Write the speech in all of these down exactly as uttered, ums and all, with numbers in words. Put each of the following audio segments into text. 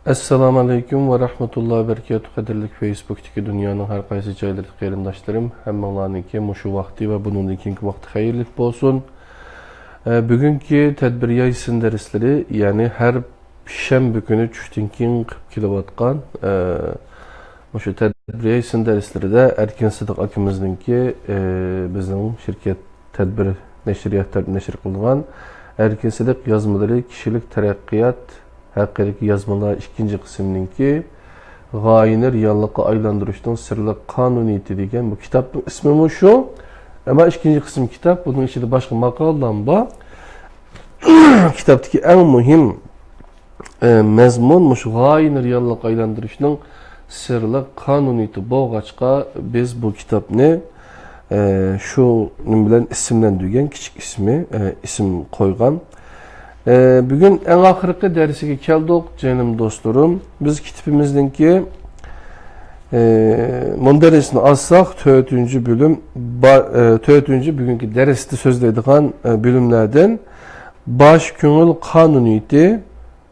ئەسسالامۇ ئەلەيكۇم ۋە رەھمەتۇللاھى ۋە بەرىكاتۇھ. قەدىرلىك فېيسبۇكتىكى دۇنيانىڭ ھەر قايسى جايلىرىدىكى قېرىنداشلىرىم، ھەممىڭلارنىڭكى مۇشۇ ۋاقتى ۋە بۇنىڭدىن كېيىنكى ۋاقتى خەيرلىك بولسۇن. ئە، بۈگۈنكى تەدبىر يايسىن دەرسلىرى، يەنى ھەر شەنبە كۈنى چۈشتىن كېيىن قىلىپ كېلىۋاتقان، ئە، مۇشۇ تەدبىر يايسىن دەرسلىرىدە ئەركىن سىدىق ئاكىمىزنىڭكى، ئە، بىزنىڭ شىركەت تەدبىر نەشرىيات تەرىپىدىن نەشر قىلىنغان ئەركىن سىدىق يازمىلىرى، كىشىلىك تەرەققىيات ھەققىدىكى يازمىلار ئىككىنچى قىسمىنىڭكى غايىنى رېئاللىققا ئايلاندۇرۇشنىڭ سىرلىق قانۇنىيىتى دېگەن بۇ كىتابنىڭ ئىسمىمۇ شۇ. ئەمما ئىككىنچى قىسىم كىتاب، بۇنىڭ ئىچىدە باشقا ماقالىلارمۇ بار. كىتابتىكى ئەڭ مۇھىم، ئە، مەزمۇن مۇشۇ غايىنى رېئاللىققا ئايلاندۇرۇشنىڭ سىرلىق قانۇنىيىتى بولغاچقا، بىز بۇ كىتابنى، ئە، شۇ نېمە بىلەن ئىسىملەندۈرگەن، كىچىك ئىسمى، ئە، ئىسىم قويغان. ئە، بۈگۈن ئەڭ ئاخىرقى دەرسىگە كەلدۇق، جېنىم دوستلىرىم. بىز كىتابىمىزنىڭكى، ئە، مۇندەرىجىسىنى ئالساق، تۆتىنچى بۆلۈم، با-، ئە، تۆتىنچى بۈگۈنكى دەرستە سۆزلەيدىغان، ئە، بۆلۈملەردىن باش كۆڭۈل قانۇنىيىتى،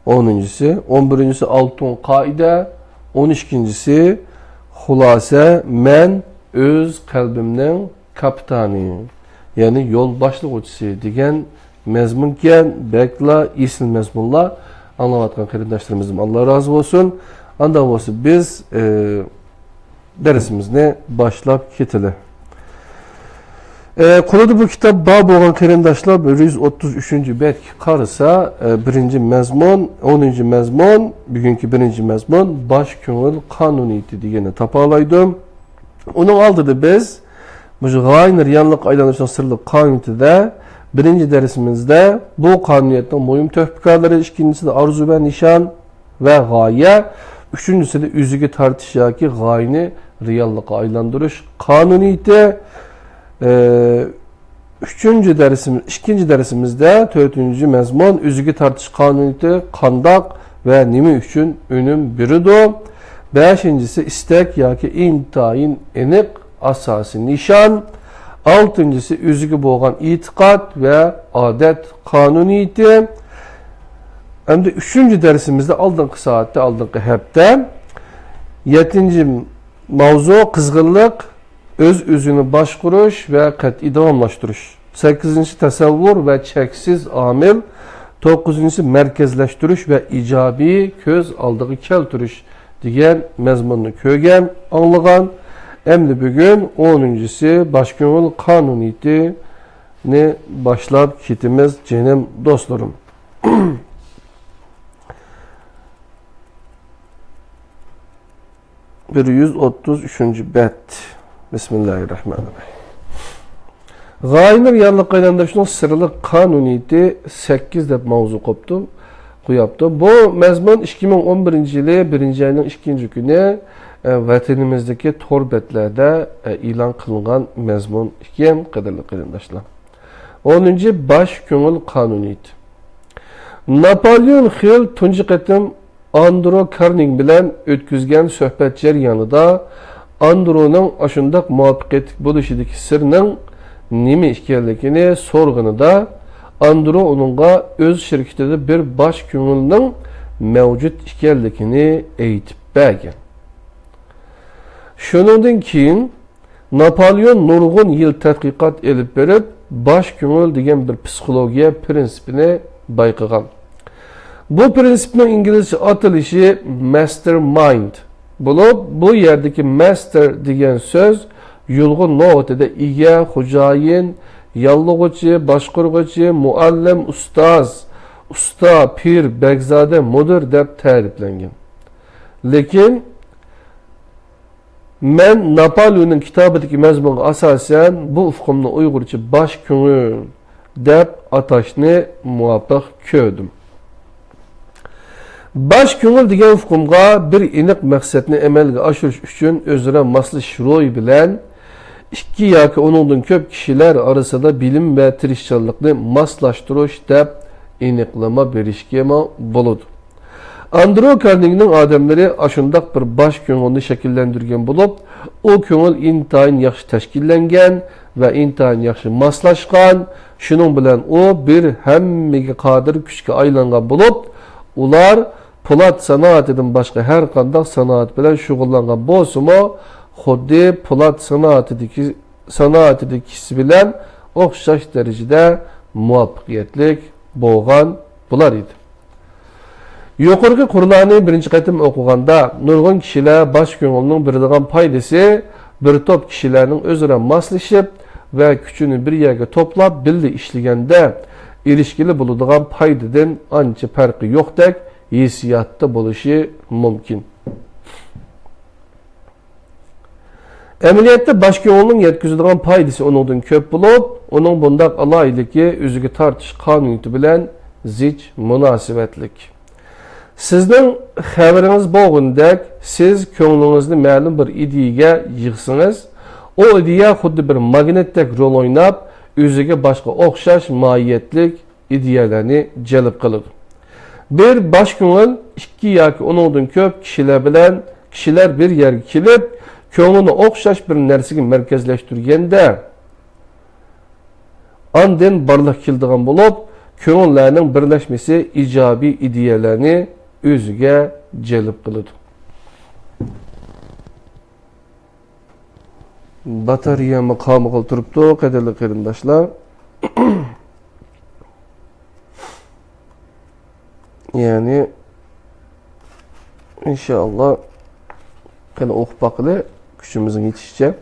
ئونىنچىسى، ئون بىرىنچىسى ئالتۇن قائىدە، ئون ئىككىنچىسى خۇلاسە، مەن ئۆز قەلبىمنىڭ كاپىتانى، يەنى يول باشلىغۇچىسى دېگەن مەزمۇنكەن، بەكلا ئېسىل مەزمۇنلار. ئاڭلاۋاتقان قېرىنداشلىرىمىزدىن ئاللا رازى بولسۇن. ئانداق بولسا بىز، ئى، دەرسىمىزنى باشلاپ كېتىلى. ئى، قولىدا بۇ كىتاب بار بولغان قېرىنداشلار بىر يۈز ئوتتۇز ئۈچىنچى بەتكە قارىسا، ئى، بىرىنچى مەزمۇن، ئونىنچى مەزمۇن، بۈگۈنكى بىرىنچى مەزمۇن، باش كۆڭۈل قانۇنىيىتى دېگەننى تاپالايدۇ. ئۇنىڭ ئالدىدا بىز مۇشۇ غايىنى رېئاللىققا ئايلاندۇرۇشنىڭ سىرلىق قانۇنىيىتىدە بىرىنچى دەرسىمىزدە بۇ قانۇنىيەتنىڭ مۇھىم تۆھپىكارلىرى، ئىككىنچىسىدە ئارزۇ ۋە نىشان ۋە غايە، ئۈچىنچىسىدە ئۆزىگە تارتىش ياكى غايىنى رېئاللىققا ئايلاندۇرۇش قانۇنىيىتى، ئى، ئۈچىنچى دەرسىمىز، ئىككىنچى دەرسىمىزدە تۆتىنچى مەزمۇن، ئۆزىگە تارتىش قانۇنىيىتى قانداق ۋە نېمە ئۈچۈن ئۈنۈم بېرىدۇ؟ بەشىنچىسى، ئىستەك ياكى ئىنتايىن ئېنىق ئاساسىي نىشان. ئالتىنچىسى، ئۆزىگە بولغان ئېتىقاد ۋە ئادەت قانۇنىيىتى. ئەمدى ئۈچىنچى دەرسىمىزدە، ئالدىنقى سائەتتە، ئالدىنقى ھەپتە، يەتتىنچى ماۋزۇ، قىزغىنلىق، ئۆز-ئۆزىنى باشقۇرۇش ۋە قەتئىي داۋاملاشتۇرۇش. سەككىزىنچى، تەسەۋۋۇر ۋە چەكسىز ئامىل. توققۇزىنچىسى، مەركەزلەشتۈرۈش ۋە ئىجابىي كۆز ئالدىغا كەلتۈرۈش دېگەن مەزمۇننى كۆرگەن، ئاڭلىغان. ئەمدى بۈگۈن ئونىنچىسى، باش كۆڭۈل قانۇنىيىتىنى باشلاپ كېتىمىز، جېنىم دوستلىرىم. بىر يۈز ئوتتۇز ئۈچىنچى بەت. بىسمىللاھىررەھمانىررەھىم. غايىنى رېئاللىققا ئايلاندۇرۇشنىڭ سىرلىق قانۇنىيىتى سەككىز دەپ ماۋزۇ قوپتۇ، قوياپتۇ. بۇ مەزمۇن ئىككى مىڭ ئون بىرىنچى يىلى بىرىنچى ئاينىڭ ئىككىنچى كۈنى، ئە، ۋەتىنىمىزدىكى تور بەتلەردە، ئە، ئېلان قىلىنغان مەزمۇن ئىكەن، قەدىرلىك قېرىنداشلار. ئونىنچى، باش كۆڭۈل قانۇنىيىتى. ناپالېئون خىل تۇنجى قېتىم ئاندرو كارنېگى بىلەن ئۆتكۈزگەن سۆھبەت جەريانىدا ئاندرونىڭ ئاشۇنداق مۇۋەپپەقىيەتلىك بولۇشىدىكى سىرنىڭ نېمە ئىكەنلىكىنى سورىغىنىدا، ئاندرو ئۇنىڭغا ئۆز شىركىتىدە بىر باش كۆڭۈلنىڭ مەۋجۇت ئىكەنلىكىنى ئېيتىپ بەرگەن. شۇنىڭدىن كېيىن ناپالېئون نۇرغۇن يىل تەتقىقات ئېلىپ بېرىپ، باش كۆڭۈل دېگەن بىر پسىخولوگىيە پىرىنسىپىنى بايقىغان. بۇ پىرىنسىپنىڭ ئىنگلىزچە ئاتىلىشى ماستېر مايند بولۇپ، بۇ يەردىكى ماستېر دېگەن سۆز يۇلغۇن نۆۋىتىدە ئىگە، خوجايىن، ياللىغۇچى، باشقۇرغۇچى، مۇئەللىم، ئۇستاز، ئۇستا، پىر، بەگزادە، مۇدىر دەپ تەرىپلەنگەن. لېكىن مەن ناپالېئوننىڭ كىتابىدىكى مەزمۇنغا ئاساسەن، بۇ ئۇقۇمنى ئۇيغۇرچە باش كۆڭۈل دەپ ئاتاشنى مۇۋاپىق كۆردۈم. باش كۆڭۈل دېگەن ئۇقۇمغا بىر ئېنىق مەقسەتنى ئەمەلگە ئاشۇرۇش ئۈچۈن ئۆزئارا ماسلىشىش روھى بىلەن ئىككى ياكى ئۇنىڭدىن كۆپ كىشىلەر ئارىسىدا بىلىم ۋە تىرىشچانلىقنى ماسلاشتۇرۇش دەپ ئېنىقلىما بېرىشكىمۇ بولىدۇ. ئاندرو كارنېگنىڭ ئادەملىرى ئاشۇنداق بىر باش كۆڭۈلنى شەكىللەندۈرگەن بولۇپ، ئۇ كۆڭۈل ئىنتايىن ياخشى تەشكىللەنگەن ۋە ئىنتايىن ياخشى ماسلاشقان. شۇنىڭ بىلەن ئۇ بىر ھەممىگە قادىر كۈچكە ئايلانغان بولۇپ، ئۇلار پولات سانائىتىدىن باشقا ھەر قانداق سانائەت بىلەن شۇغۇللانغان بولسىمۇ، خۇددى پولات سانائىتىدىكى، سانائىتىدىكىسى بىلەن ئوخشاش دەرىجىدە مۇۋەپپەقىيەتلىك بولغان بولار ئىدى. يۇقىرىقى قۇرلارنى بىرىنچى قېتىم ئوقۇغاندا، نۇرغۇن كىشىلەر باش كۆڭۈلنىڭ بېرىدىغان پايدىسى بىر توپ كىشىلەرنىڭ ئۆزئارا ماسلىشىپ ۋە كۈچىنى بىر يەرگە توپلاپ، بىللە ئىشلىگەندە ئېرىشكىلى بولىدىغان پايدىدىن ئانچە پەرقى يوقتەك ھېسسىياتتا بولۇشى مۇمكىن. ئەمەلىيەتتە باش كۆڭۈلنىڭ يەتكۈزىدىغان پايدىسى ئۇنىڭدىن كۆپ بولۇپ، ئۇنىڭ بۇنداق ئالاھىدىلىكى ئۆزىگە تارتىش قانۇنىيىتى بىلەن زىچ مۇناسىۋەتلىك. سىزنىڭ خەۋىرىڭىز بولغىنىدەك، سىز كۆڭلىڭىزنى مەلۇم بىر ئىدىيەگە يىغسىڭىز، ئۇ ئىدىيە خۇددى بىر ماگنىتتەك رول ئويناپ، ئۆزىگە باشقا ئوخشاش ماھىيەتلىك ئىدىيەلەرنى جەلپ قىلىدۇ. بىر باش كۆڭۈل ئىككى ياكى ئۇنىڭدىن كۆپ كىشىلەر بىلەن، كىشىلەر بىر يەرگە كېلىپ، كۆڭلىنى ئوخشاش بىر نەرسىگە مەركەزلەشتۈرگەندە، ئاندىن بارلىققا كېلىدىغان بولۇپ، كۆڭۈللەرنىڭ بىرلەشمىسى ئىجابىي ئىدىيەلەرنى ئۆزىگە جەلپ قىلىدۇ. باتارېيەمۇ قالمىغىلى تۇرۇپتۇ، قەدىرلىك قېرىنداشلار. يەنى، ئىنشائاللا، قېنى ئوقۇپ باقىلى، كۈچىمىزنىڭ يېتىشىچە.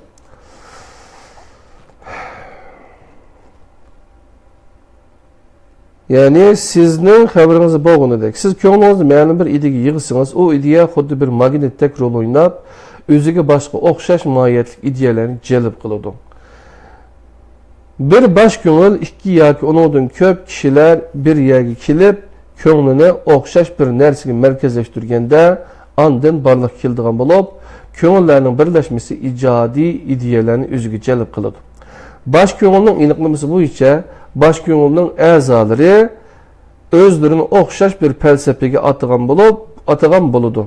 يەنى سىزنىڭ خەۋىرىڭىزدە بولغىنىدەك، سىز كۆڭلىڭىزدە مەلۇم بىر ئىدىيەگە يىغسىڭىز، ئۇ ئىدىيە خۇددى بىر ماگنىتتەك رول ئويناپ، ئۆزىگە باشقا ئوخشاش ماھىيەتلىك ئىدىيەلەرنى جەلپ قىلىدۇ. بىر باش كۆڭۈل ئىككى ياكى ئۇنىڭدىن كۆپ كىشىلەر بىر يەرگە كېلىپ، كۆڭلىنى ئوخشاش بىر نەرسىگە مەركەزلەشتۈرگەندە، ئاندىن بارلىققا كېلىدىغان بولۇپ، كۆڭۈللەرنىڭ بىرلەشمىسى ئىجادىي ئىدىيەلەرنى ئۆزىگە جەلپ قىلىدۇ. باش كۆڭۈلنىڭ ئېنىقلىمىسى بويىچە، باش كۆڭۈلنىڭ ئەزالىرى ئۆزلىرىنى ئوخشاش بىر پەلسەپىگە ئاتىغان بولۇپ، ئاتىغان بولىدۇ.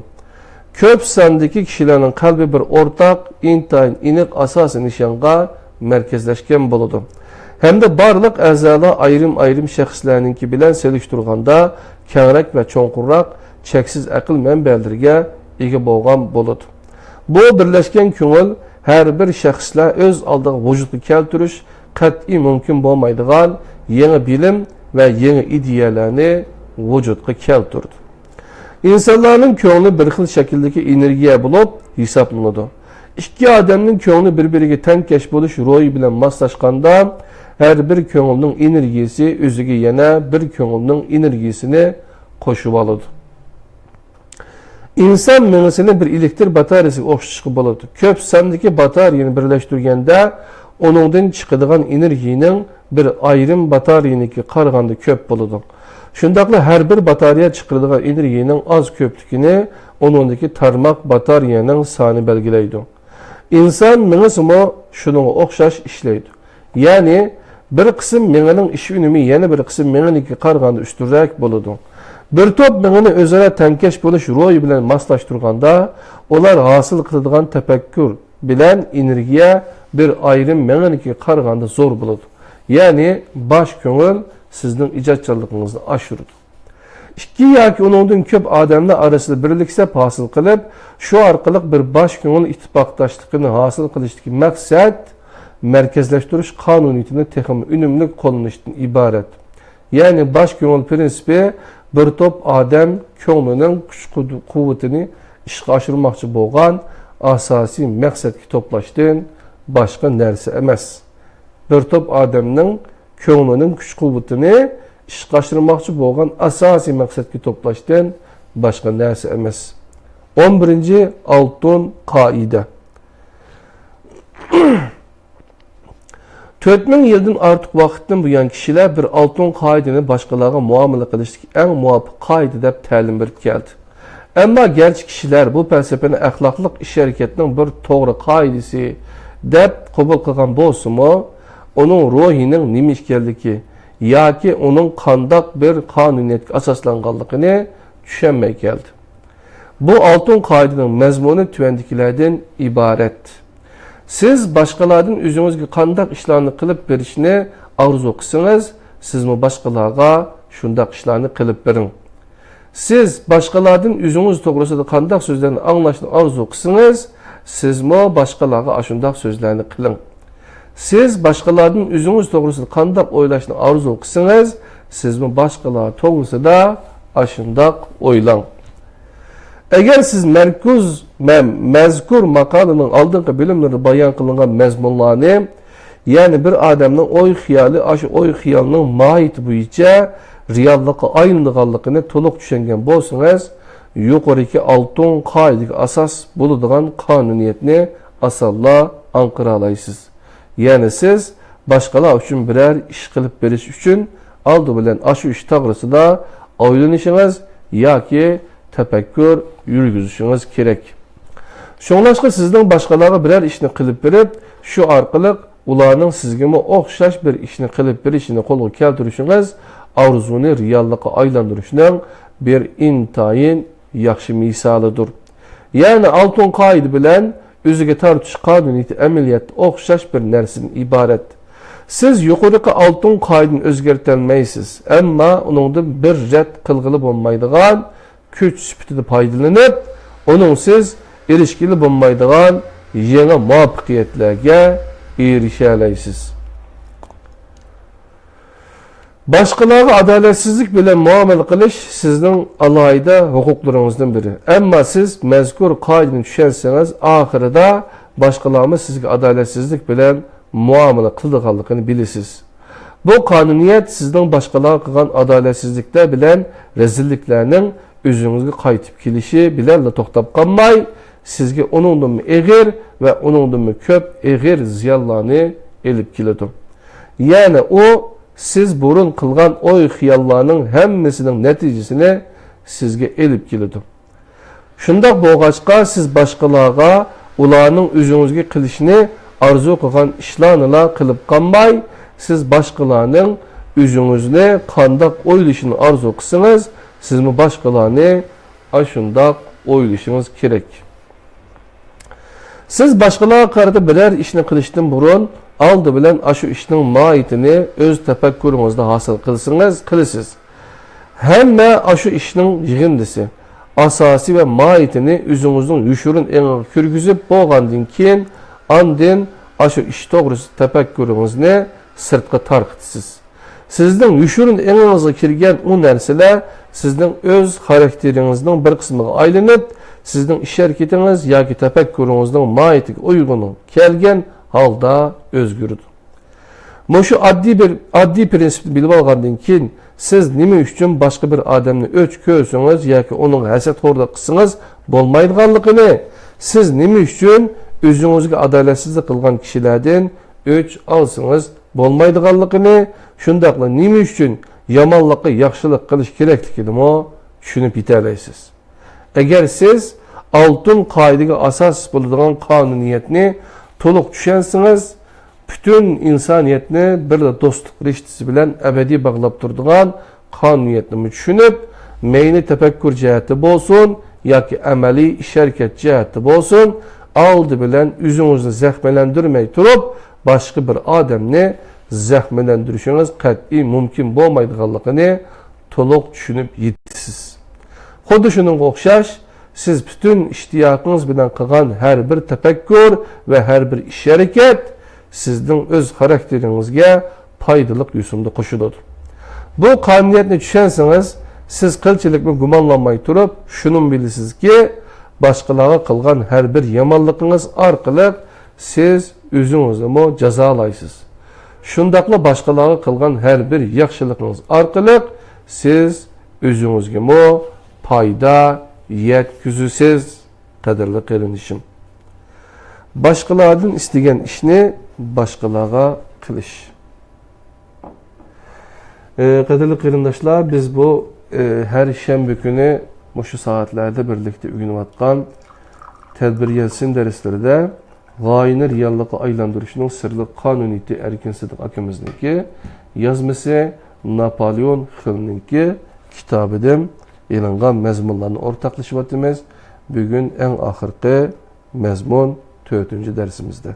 كۆپ ساندىكى كىشىلەرنىڭ قەلبى بىر ئورتاق، ئىنتايىن ئېنىق ئاساسىي نىشانغا مەركەزلەشكەن بولىدۇ. ھەمدە بارلىق ئەزالار ئايرىم-ئايرىم شەخسلەرنىڭكى بىلەن سېلىشتۇرغاندا كەڭرەك ۋە چوڭقۇرراق، چەكسىز ئەقىل مەنبەلىرىگە ئىگە بولغان بولىدۇ. بۇ بىرلەشكەن كۆڭۈل ھەر بىر شەخسلەر ئۆز ئالدىغا ۋۇجۇدقا كەلتۈرۈش قەتئىي مۇمكىن بولمايدىغان يېڭى بىلىم ۋە يېڭى ئىدىيەلەرنى ۋۇجۇدقا كەلتۈردى. ئىنسانلارنىڭ كۆڭلى بىر خىل شەكىلدىكى ئېنېرگىيە بولۇپ ھېسابلىنىدۇ. ئىككى ئادەمنىڭ كۆڭلى بىر-بىرىگە تەڭكەش بولۇش روھى بىلەن ماسلاشقاندا، ھەر بىر كۆڭۈلنىڭ ئېنېرگىيىسى ئۆزىگە يەنە بىر كۆڭۈلنىڭ ئېنېرگىيىسىنى قوشۇۋالىدۇ. ئىنسان مېڭىسىنى بىر ئېلېكتر باتارېيىسىگە ئوخشىتىشقا بولىدۇ. كۆپ ساندىكى باتارېيىنى بىرلەشتۈرگەندە، ئۇنىڭدىن چىقىدىغان ئېنېرگىيىنىڭ بىر ئايرىم باتارېيىنىڭكىگە قارىغاندا كۆپ بولىدۇ. شۇنداقلا ھەر بىر باتارېيە چىقىرىدىغان ئېنېرگىيىنىڭ ئاز-كۆپلۈكىنى ئۇنىڭدىكى تارماق باتارېيەنىڭ سانى بەلگىلەيدۇ. ئىنسان مېڭىسىمۇ شۇنىڭغا ئوخشاش ئىشلەيدۇ. يەنى، بىر قىسىم مېڭىنىڭ ئىش ئۈنۈمى يەنە بىر قىسىم مېڭىنىڭكىگە قارىغاندا ئۈستۈنرەك بولىدۇ. بىر توپ مېڭىنى ئۆزئارا تەڭكەش بولۇش روھى بىلەن ماسلاشتۇرغاندا، ئۇلار ھاسىل قىلىدىغان تەپەككۇر بىلەن ئېنېرگىيە بىر ئايرىم مېڭىنىڭكىگە قارىغاندا زور بولىدۇ. يەنى، باش كۆڭۈل سىزنىڭ ئىجادچانلىقىڭىزنى ئاشۇرىدۇ. ئىككى ياكى ئۇنىڭدىن كۆپ ئادەملەر ئارىسىدا بىرلىكسەپ ھاسىل قىلىپ، شۇ ئارقىلىق بىر باش كۆڭۈل ئىتتىپاقداشلىقىنى ھاسىل قىلىشتىكى مەقسەت مەركەزلەشتۈرۈش قانۇنىيىتىنى تېخىمۇ ئۈنۈملۈك قوللىنىشتىن ئىبارەت. يەنى باش كۆڭۈل پىرىنسىپى بىر توپ ئادەم كۆڭلىنىڭ كۈچ-قۇدرىتىنى ئىشقا ئاشۇرماقچى بولغان ئاساسىي مەقسەتكە توپلاشتىن باشقا نەرسە ئەمەس. بىر توپ ئادەمنىڭ كۆڭلىنىڭ كۈچ-قۇۋۋىتىنى ئىشقا ئاشۇرماقچى بولغان ئاساسىي مەقسەتكە توپلاشتىن باشقا نەرسە ئەمەس. ئون بىرىنچى ئالتۇن قائىدە. تۆت مىڭ يىلدىن ئارتۇق ۋاقىتتىن بۇيان كىشىلەر بىر ئالتۇن قائىدىنى باشقىلارغا مۇئامىلە قىلىشتىكى ئەڭ مۇۋاپىق قائىدە دەپ تەلىم بېرىپ كەلدى. ئەمما گەرچە كىشىلەر بۇ پەلسەپىنى ئەخلاقلىق ئىش-ھەرىكەتنىڭ بىر توغرا قائىدىسى دەپ قوبۇل قىلغان بولسىمۇ، ئۇنىڭ روھىنىڭ نېمە ئىكەنلىكى ياكى ئۇنىڭ قانداق بىر قانۇنىيەتكە ئاساسلانغانلىقىنى چۈشەنمەي كەلدى. بۇ ئالتۇن قائىدىنىڭ مەزمۇنى تۆۋەندىكىلەردىن ئىبارەت. سىز باشقىلاردىن ئۆزىڭىزگە قانداق ئىشلارنى قىلىپ بېرىشنى ئارزۇ قىلسىڭىز، سىزمۇ باشقىلارغا شۇنداق ئىشلارنى قىلىپ بېرىڭ. سىز باشقىلاردىن ئۆزىڭىز توغرىسىدا قانداق سۆزلەرنى ئاڭلاشنى ئارزۇ قىلسىڭىز، سىزمۇ باشقىلارغا ئاشۇنداق سۆزلەرنى قىلىڭ. سىز باشقىلاردىن ئۆزىڭىز توغرىسىدا قانداق ئويلاشنى ئارزۇ قىلسىڭىز، سىزمۇ باشقىلار توغرىسىدا ئاشۇنداق ئويلاڭ. ئەگەر سىز مەركۇز، مە-، مەزكۇر ماقالىنىڭ ئالدىنقى بۆلۈملىرىدە بايان قىلىنغان مەزمۇنلارنى، يەنى بىر ئادەمنىڭ ئوي-خىيالى ئاشۇ ئوي-خىيالنىڭ ماھىيىتى بويىچە رېئاللىققا ئايلىنىدىغانلىقىنى تولۇق چۈشەنگەن بولسىڭىز، يۇقىرىقى ئالتۇن قائىدىگە ئاساس بولىدىغان قانۇنىيەتنى ئاسانلا ئاڭقىرالايسىز. يەنى سىز باشقىلار ئۈچۈن بىرەر ئىش قىلىپ بېرىش ئۈچۈن ئالدى بىلەن ئاشۇ ئىش توغرىسىدا ئويلىنىشىڭىز ياكى تەپەككۇر يۈرگۈزۈشىڭىز كېرەك. شۇڭلاشقا سىزنىڭ باشقىلارغا بىرەر ئىشنى قىلىپ بېرىپ، شۇ ئارقىلىق ئۇلارنىڭ سىزگىمۇ ئوخشاش بىر ئىشنى قىلىپ بېرىشىنى قولغا كەلتۈرۈشىڭىز ئارزۇنى رېئاللىققا ئايلاندۇرۇشنىڭ بىر ئىنتايىن ياخشى مىسالىدۇر. يەنى ئالتۇن قائىدە بىلەن ئۆزىگە تارتىش قانۇنىيىتى ئەمەلىيەتتە ئوخشاش بىر نەرسىدىن ئىبارەت. سىز يۇقىرىقى ئالتۇن قائىدىنى ئۆزگەرتەلمەيسىز، ئەمما ئۇنىڭدىن بىر رەت قىلغىلى بولمايدىغان كۈچ سۈپىتىدە پايدىلىنىپ، ئۇنىڭسىز ئېرىشكىلى بولمايدىغان يېڭى مۇۋەپپەقىيەتلەرگە ئېرىشەلەيسىز. باشقىلارغا ئادالەتسىزلىك بىلەن مۇئامىلە قىلىش سىزنىڭ ئالاھىدە ھوقۇقلىرىڭىزدىن بىرى. ئەمما سىز مەزكۇر قائىدىنى چۈشەنسىڭىز، ئاخىرىدا باشقىلارمۇ سىزگە ئادالەتسىزلىك بىلەن مۇئامىلە قىلىدىغانلىقىنى بىلىسىز. بۇ قانۇنىيەت سىزنىڭ باشقىلارغا قىلغان ئادالەتسىزلىكلەر بىلەن رەزىللىكلەرنىڭ ئۆزىڭىزگە قايتىپ كېلىشى بىلەنلا توختاپ قالماي، سىزگە ئۇنىڭدىنمۇ ئېغىر ۋە ئۇنىڭدىنمۇ كۆپ ئېغىر زىيانلارنى ئېلىپ كېلىدۇ. يەنى ئۇ سىز بۇرۇن قىلغان ئوي-خىياللارنىڭ ھەممىسىنىڭ نەتىجىسىنى سىزگە ئېلىپ كېلىدۇ. شۇنداق بولغاچقا، سىز باشقىلارغا ئۇلارنىڭ ئۆزىڭىزگە قىلىشىنى ئارزۇ قىلغان ئىشلارنىلا قىلىپ قالماي، سىز باشقىلارنىڭ ئۆزىڭىزنى قانداق ئويلىشىنى ئارزۇ قىلسىڭىز، سىزمۇ باشقىلارنى ئاشۇنداق ئويلىشىڭىز كېرەك. سىز باشقىلارغا قارىتا بىرەر ئىشنى قىلىشتىن بۇرۇن، ئالدى بىلەن ئاشۇ ئىشنىڭ ماھىيىتىنى ئۆز تەپەككۇرىڭىزدا ھاسىل قىلسىڭىز، قىلىسىز. ھەممە ئاشۇ ئىشنىڭ يىغىندىسى، ئاساسى ۋە ماھىيىتىنى ئۆزىڭىزنىڭ يوشۇرۇن ئېڭىغا كىرگۈزۈپ بولغاندىن كېيىن، ئاندىن ئاشۇ ئىش توغرىسىدا تەپەككۇرىڭىزنى سىرتقا تارقىتىسىز. سىزنىڭ يوشۇرۇن ئېڭىڭىزغا كىرگەن ئۇ نەرسىلەر سىزنىڭ ئۆز خاراكتېرىڭىزنىڭ بىر قىسمىغا ئايلىنىپ، سىزنىڭ ئىش-ھەرىكىتىڭىز ياكى تەپەككۇرىڭىزنىڭ ماھىيىتىگە ئۇيغۇن كەلگەن ھالدا ئۆزگىرىدۇ. مۇشۇ ئاددىي بىر، ئاددىي پىرىنسىپنى بىلىۋالغاندىن كېيىن، سىز نېمە ئۈچۈن باشقا بىر ئادەمنى ئۆچ كۆرسىڭىز ياكى ئۇنىڭغا ھەسەت-خورلۇق قىلسىڭىز بولمايدىغانلىقىنى، سىز نېمە ئۈچۈن ئۆزىڭىزگە ئادالەتسىزلىك قىلغان كىشىلەردىن ئۆچ ئالسىڭىز بولمايدىغانلىقىنى، شۇنداقلا نېمە ئۈچۈن يامانلىققا ياخشىلىق قىلىش كېرەكلىكىنىمۇ چۈشىنىپ يېتەلەيسىز. ئەگەر سىز ئالتۇن قائىدىگە ئاساس بولىدىغان قانۇنىيەتنى تولۇق چۈشەنسىڭىز، پۈتۈن ئىنسانىيەتنى بىرلا دوستلۇق رىشتىسى بىلەن ئەبەدىي باغلاپ تۇرىدىغان قانۇنىيەتنىمۇ چۈشىنىپ، مەيلى تەپەككۇر جەھەتتە بولسۇن ياكى ئەمەلىي ئىش-ھەرىكەت جەھەتتە بولسۇن، ئالدى بىلەن ئۆزىڭىزنى زەخىملەندۈرمەي تۇرۇپ، باشقا بىر ئادەمنى زەخىملەندۈرۈشىڭىز قەتئىي مۇمكىن بولمايدىغانلىقىنى تولۇق چۈشىنىپ يېتىسىز. خۇددى شۇنىڭغا ئوخشاش، سىز پۈتۈن ئىشتىياقىڭىز بىلەن قىلغان ھەر بىر تەپەككۇر ۋە ھەر بىر ئىش-ھەرىكەت سىزنىڭ ئۆز خاراكتېرىڭىزگە پايدىلىق يوسۇندا قوشۇلىدۇ. بۇ قانۇنىيەتنى چۈشەنسىڭىز، سىز قىلچىلىكمۇ گۇمانلانماي تۇرۇپ، شۇنىمۇ بىلىسىزكى، باشقىلارغا قىلغان ھەر بىر يامانلىقىڭىز ئارقىلىق سىز ئۆزىڭىزنىمۇ جازالايسىز. شۇنداقلا باشقىلارغا قىلغان ھەر بىر ياخشىلىقىڭىز ئارقىلىق سىز ئۆزىڭىزگىمۇ پايدا يەتكۈزىسىز، قەدىرلىك قېرىندىشىم. باشقىلاردىن ئىستىگەن ئىشنى باشقىلارغا قىلىش. ئى، قەدىرلىك قېرىنداشلار، بىز بۇ، ئى، ھەر شەنبە كۈنى مۇشۇ سائەتلەردە بىرلىكتە ئۆگىنىۋاتقان تەدبىر يەتسىن دەرسلىرىدە غايىنى رېئاللىققا ئايلاندۇرۇشنىڭ سىرلىق قانۇنىيىتى ئەركىن سىدىق ئاكىمىزنىڭكى يازمىسى، ناپالېئون خىلنىڭكى كىتابىدىن ئېلىنغان مەزمۇنلارنى ئورتاقلىشىۋاتىمىز. بۈگۈن ئەڭ ئاخىرقى مەزمۇن تۆتىنچى دەرسىمىزدە.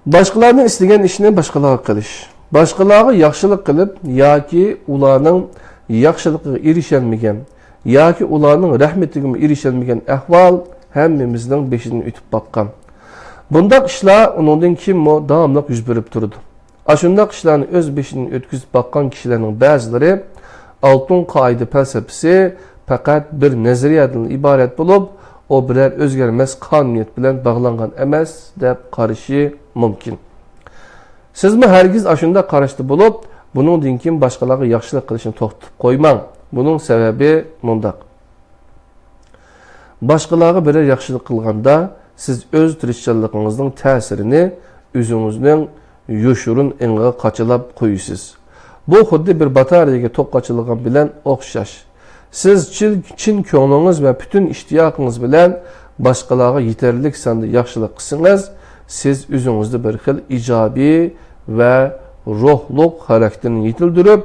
باشقىلاردىن ئىستىگەن ئىشنى باشقىلارغا قىلىش. باشقىلارغا ياخشىلىق قىلىپ ياكى ئۇلارنىڭ ياخشىلىقىغا ئېرىشەلمىگەن ياكى ئۇلارنىڭ رەھمىتىگىمۇ ئېرىشەلمىگەن ئەھۋال ھەممىمىزنىڭ بېشىدىن ئۆتۈپ باققان. بۇنداق ئىشلار ئۇنىڭدىن كېيىنمۇ داۋاملىق يۈز بېرىپ تۇرىدۇ. ئاشۇنداق ئىشلارنى ئۆز بېشىدىن ئۆتكۈزۈپ باققان كىشىلەرنىڭ بەزىلىرى ئالتۇن قائىدە پەلسەپىسى پەقەت بىر نەزەرىيەدىن ئىبارەت بولۇپ، ئۇ بىرەر ئۆزگەرمەس قانۇنىيەت بىلەن باغلانغان ئەمەس، دەپ قارىشى مۇمكىن. سىزمۇ ھەرگىز ئاشۇنداق قاراشتا بولۇپ، بۇنىڭدىن كېيىن باشقىلارغا ياخشىلىق قىلىشنى توختىتىپ قويماڭ. بۇنىڭ سەۋەبى مۇنداق. باشقىلارغا بىرەر ياخشىلىق قىلغاندا، سىز ئۆز تىرىشچانلىقىڭىزنىڭ تەسىرىنى ئۆزىڭىزنىڭ يوشۇرۇن ئېڭىغا قاچىلاپ قويىسىز. بۇ خۇددى بىر باتارېيەگە توك قاچىلىغان بىلەن ئوخشاش. سىز چىن، چىن كۆڭلىڭىز ۋە پۈتۈن ئىشتىياقىڭىز بىلەن باشقىلارغا يېتەرلىك ساندا ياخشىلىق قىلسىڭىز، سىز ئۆزىڭىزدە بىر خىل ئىجابىي ۋە روھلۇق خاراكتېرنى يېتىلدۈرۈپ،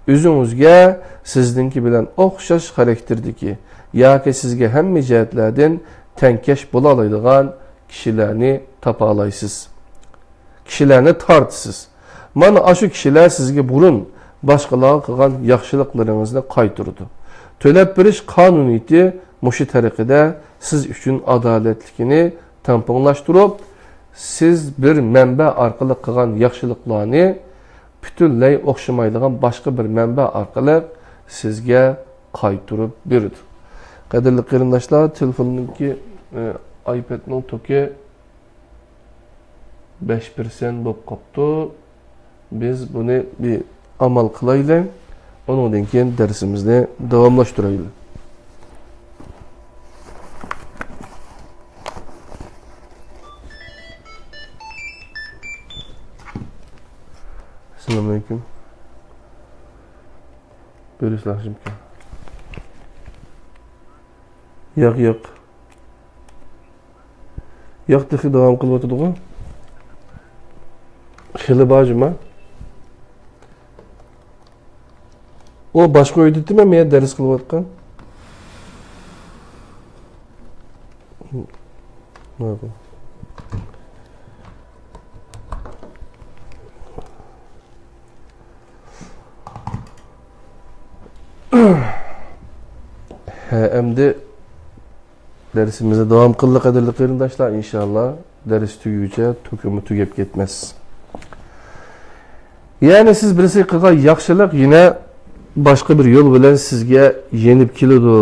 ئۆزىڭىزگە سىزنىڭكى بىلەن ئوخشاش خاراكتېردىكى ياكى سىزگە ھەممە جەھەتلەردىن تەڭكەش بولالايدىغان كىشىلەرنى تاپالايسىز. كىشىلەرنى تارتىسىز. مانا ئاشۇ كىشىلەر سىزگە بۇرۇن باشقىلارغا قىلغان ياخشىلىقلىرىڭىزنى قايتۇرىدۇ. تۆلەپ بېرىش قانۇنىيىتى مۇشۇ تەرىقىدە سىز ئۈچۈن ئادالەتلىكىنى تەڭپۇڭلاشتۇرۇپ، سىز بىر مەنبە ئارقىلىق قىلغان ياخشىلىقلارنى پۈتۈنلەي ئوخشىمايدىغان باشقا بىر مەنبە ئارقىلىق سىزگە قايتۇرۇپ بېرىدۇ. قەدىرلىك قېرىنداشلار، تېلېفوننىڭكى، ئە، ئايپەدنىڭ توكى بەش پىرسەنت بولۇپ قاپتۇ. بىز بۇنى بىر ئامال قىلايلى. ئۇنىڭدىن كېيىن دەرسىمىزنى داۋاملاشتۇرايلى. ئەسسالامۇ ئەلەيكۇم. بۇيرۇسىلا، ئاخشىمكەن. ياق، ياق. ياق، تېخى داۋام قىلىۋاتىدىغۇ. خېلى بار جۇما. ئۇ باشقا ئۆيدە ئىدى، مەن مەن دەرس قىلىۋاتقان. ماقۇل. ھە، ئەمدى دەرسىمىزنى داۋام قىلدۇق، قەدىرلىك قېرىنداشلار. ئىنشاللا دەرس تۈگىگۈچە توكىمۇ تۈگەپ كەتمەس. يەنى سىز بىرسىگە قىلغان ياخشىلىق يەنە باشقا بىر يول بىلەن سىزگە يېنىپ كېلىدۇ.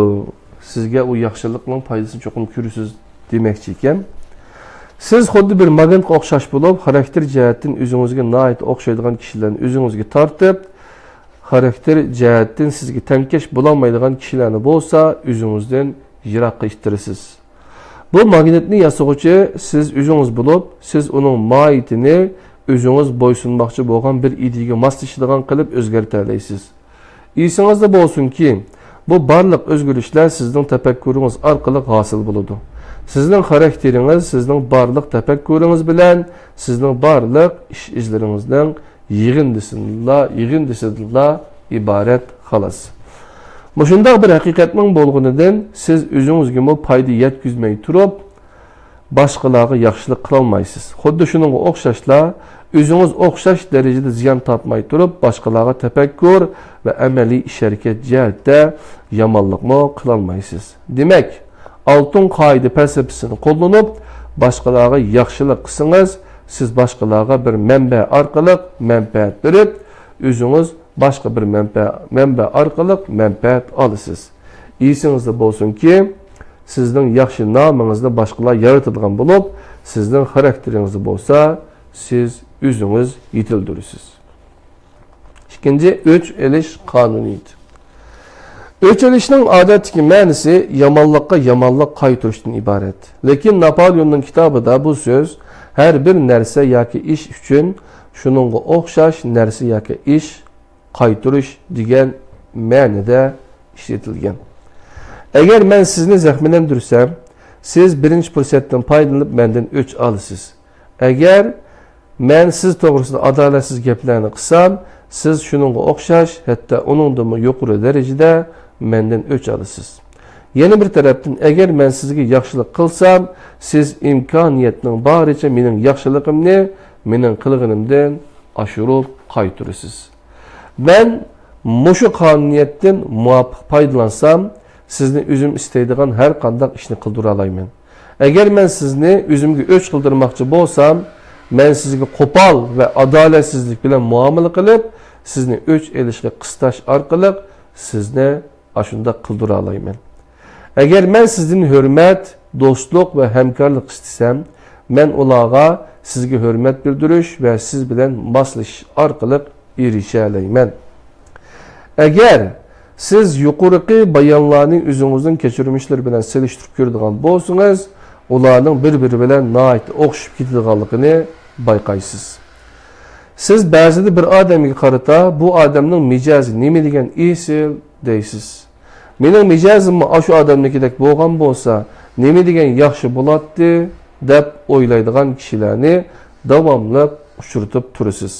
سىزگە ئۇ ياخشىلىقنىڭ پايدىسىنى چوقۇم كۆرىسىز دېمەكچى ئىكەن. سىز خۇددى بىر ماگنىتقا ئوخشاش بولۇپ، خاراكتېر جەھەتتىن ئۆزىڭىزگە ناھايىتى ئوخشايدىغان كىشىلەرنى ئۆزىڭىزگە تارتىپ، خاراكتېر جەھەتتىن سىزگە تەڭكەش بولالمايدىغان كىشىلەرنى بولسا ئۆزىڭىزدىن يىراققا ئىتتىرىسىز. بۇ ماگنىتنى ياسىغۇچى سىز ئۆزىڭىز بولۇپ، سىز ئۇنىڭ ماھىيىتىنى ئۆزىڭىز بويسۇنماقچى بولغان بىر ئىدىيەگە ماسلىشىدىغان قىلىپ ئۆزگەرتەلەيسىز. ئېسىڭىزدە بولسۇنكى، بۇ بارلىق ئۆزگىرىشلەر سىزنىڭ تەپەككۇرىڭىز ئارقىلىق ھاسىل بولىدۇ. سىزنىڭ خاراكتېرىڭىز سىزنىڭ بارلىق تەپەككۇرىڭىز بىلەن سىزنىڭ بارلىق ئىش-ئىزلىرىڭىزنىڭ يىغىندىسىدىنلا، يىغىندىسىدىنلا ئىبارەت، خالاس. مۇشۇنداق بىر ھەقىقەتنىڭ بولغىنىدىن سىز ئۆزىڭىزگىمۇ پايدا يەتكۈزمەي تۇرۇپ، باشقىلارغا ياخشىلىق قىلالمايسىز. خۇددى شۇنىڭغا ئوخشاشلا، ئۆزىڭىز ئوخشاش دەرىجىدە زىيان تارتماي تۇرۇپ، باشقىلارغا تەپەككۇر ۋە ئەمەلىي ئىش-ھەرىكەت جەھەتتە يامانلىقمۇ قىلالمايسىز. دېمەك، ئالتۇن قائىدە پەلسەپىسىنى قوللىنىپ، باشقىلارغا ياخشىلىق قىلسىڭىز، سىز باشقىلارغا بىر مەنبە ئارقىلىق مەنپەئەت بېرىپ، ئۆزىڭىز باشقا بىر مەنبە، مەنبە ئارقىلىق مەنپەئەت ئالىسىز. ئېسىڭىزدە بولسۇنكى، سىزنىڭ ياخشى نامىڭىزنى باشقىلار يارىتىدىغان بولۇپ، سىزنىڭ خاراكتېرىڭىزنى بولسا سىز ئۆزىڭىز يېتىلدۈرىسىز. ئىككىنچى، ئۆچ ئېلىش قانۇنىيىتى. ئۆچ ئېلىشنىڭ ئادەتتىكى مەنىسى يامانلىققا يامانلىق قايتۇرۇشتىن ئىبارەت. لېكىن ناپالېئوننىڭ كىتابىدا بۇ سۆز ھەر بىر نەرسە ياكى ئىش ئۈچۈن شۇنىڭغا ئوخشاش نەرسە ياكى ئىش قايتۇرۇش دېگەن مەنىدە ئىشلىتىلگەن. ئەگەر مەن سىزنى زەخىملەندۈرسەم، سىز بىرىنچى پۇرسەتتىن پايدىلىنىپ مەندىن ئۆچ ئالىسىز. ئەگەر مەن سىز توغرىسىدا ئادالەتسىز گەپلەرنى قىلسام، سىز شۇنىڭغا ئوخشاش، ھەتتا ئۇنىڭدىنمۇ يۇقىرى دەرىجىدە مەندىن ئۆچ ئالىسىز. يەنە بىر تەرەپتىن، ئەگەر مەن سىزگە ياخشىلىق قىلسام، سىز ئىمكانىيەتنىڭ بارىچە مېنىڭ ياخشىلىقىمنى مېنىڭ قىلغىنىمدىن ئاشۇرۇپ قايتۇرىسىز. مەن مۇشۇ قانۇنىيەتتىن مۇۋاپىق پايدىلانسام، سىزنى ئۆزۈم ئىستەيدىغان ھەر قانداق ئىشنى قىلدۇرالايمەن. ئەگەر مەن سىزنى ئۆزۈمگە ئۆچ قىلدۇرماقچى بولسام، مەن سىزگە قوپال ۋە ئادالەتسىزلىك بىلەن مۇئامىلە قىلىپ، سىزنى ئۆچ ئېلىشقا قىستاش ئارقىلىق سىزنى ئاشۇنداق قىلدۇرالايمەن. ئەگەر مەن سىزدىن ھۆرمەت، دوستلۇق ۋە ھەمكارلىق ئىستىسەم، مەن ئۇلارغا سىزگە ھۆرمەت بىلدۈرۈش ۋە سىز بىلەن ماسلىشىش ئارقىلىق ئېرىشەلەيمەن. ئەگەر سىز يۇقىرىقى بايانلارنى ئۆزىڭىزنىڭ كەچۈرمىشلىرى بىلەن سېلىشتۇرۇپ كۆرىدىغان بولسىڭىز، ئۇلارنىڭ بىر-بىرى بىلەن ناھايىتى ئوخشىشىپ كېتىدىغانلىقىنى بايقايسىز. سىز بەزىدە بىر ئادەمگە قارىتا، بۇ ئادەمنىڭ مىجەزى نېمە دېگەن ئېسىل دەيسىز. مېنىڭ مىجەزىممۇ ئاشۇ ئادەمنىڭكىدەك بولغان بولسا، نېمە دېگەن ياخشى بولاتتى، دەپ ئويلايدىغان كىشىلەرنى داۋاملىق ئۇچرىتىپ تۇرىسىز.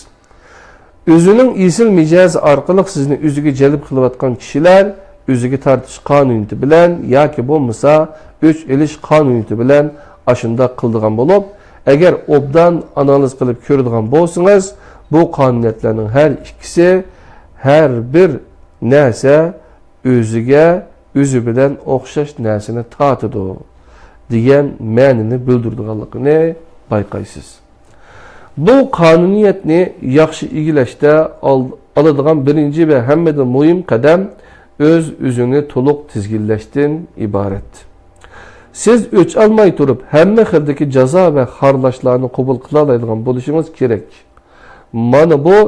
ئۆزىنىڭ ئېسىل مىجەزى ئارقىلىق سىزنى ئۆزىگە جەلپ قىلىۋاتقان كىشىلەر ئۆزىگە تارتىش قانۇنىيىتى بىلەن ياكى بولمىسا ئۆچ ئېلىش قانۇنىيىتى بىلەن ئاشۇنداق قىلىدىغان بولۇپ، ئەگەر ئوبدان ئانالىز قىلىپ كۆرىدىغان بولسىڭىز، بۇ قانۇنىيەتلەرنىڭ ھەر ئىككىسى، ھەر بىر نەرسە ئۆزىگە، ئۆزى بىلەن ئوخشاش نەرسىنى تارتىدۇ، دېگەن مەنىنى بىلدۈرىدىغانلىقىنى بايقايسىز. بۇ قانۇنىيەتنى ياخشى ئىگىلەشتە ئال-، ئالىدىغان بىرىنچى ۋە ھەممىدىن مۇھىم قەدەم ئۆز-ئۆزىنى تولۇق تىزگىنلەشتىن ئىبارەت. سىز ئۆچ ئالماي تۇرۇپ، ھەممە خىلدىكى جازا ۋە خارلاشلارنى قوبۇل قىلالايدىغان بولۇشىڭىز كېرەك. مانا بۇ